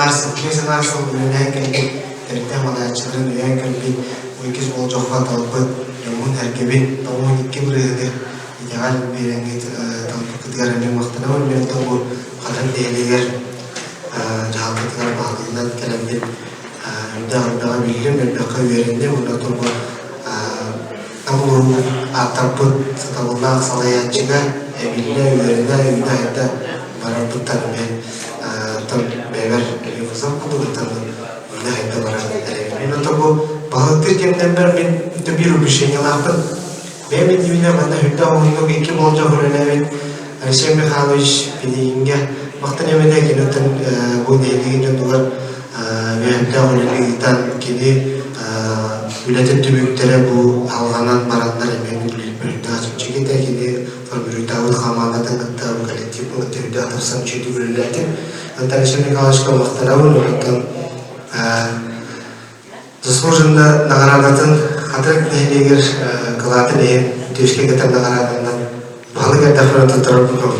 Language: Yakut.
аҥаар сыл, 5 аҥаар сыл үлэлээн кэлбит тэрилтэ салайааччыларын өйөөн кэлбит, бу иккис болдьоххо талбыт дьоммун-сэргэбин 92 бырыһыаны итэҕэл биэрэҥҥит талбыккытыгар эмиэ махтанабын. Мен бу Хатырык нэһилиэгэр дьаһалтатыгар баһылыгынан кэлэммин элбэх элбэҕи биллим, элбэххэ үөрэнним. Онно бу Нам улууһун ааттарбыт сатабыллаах салайааччыга эбиллэ, үөрэнэ, үүнэ-сайда барарбыттан эмиэ оттон бэйэбэр вызов курдугуттан үүнэ-сайда баран эрэбин. Мин ото бу баһылыктыыр кэмнэрбэр мин биир убеждениелаахпын. Бэйэм иннибинэ манна үрдэ уһуннук икки болдьох үлэлээбит Алексей Михайлович Пинигиҥҥэ махтан эмэтэ киниттэн бу нэһилиэгин дьонугар үөһэнтээх үлэни ыытан кини үлэтин түмүктэрэ бу алҕанан бараннар эмиэ үрдээх чэпчэки этэ кини формируйтаабыт хамаандатын кытта бу коллектив кытта үрдээх тапсан үчүгэйдик үлэлээтим. Алексей Михайловичка махтанабын онтон заслуженно наҕараадатын Хатырык нэһилиэгэр кылаатын иһин түөскэ кэтэр наҕарааданан баһылык эрдэхпинэ туттарар курдук.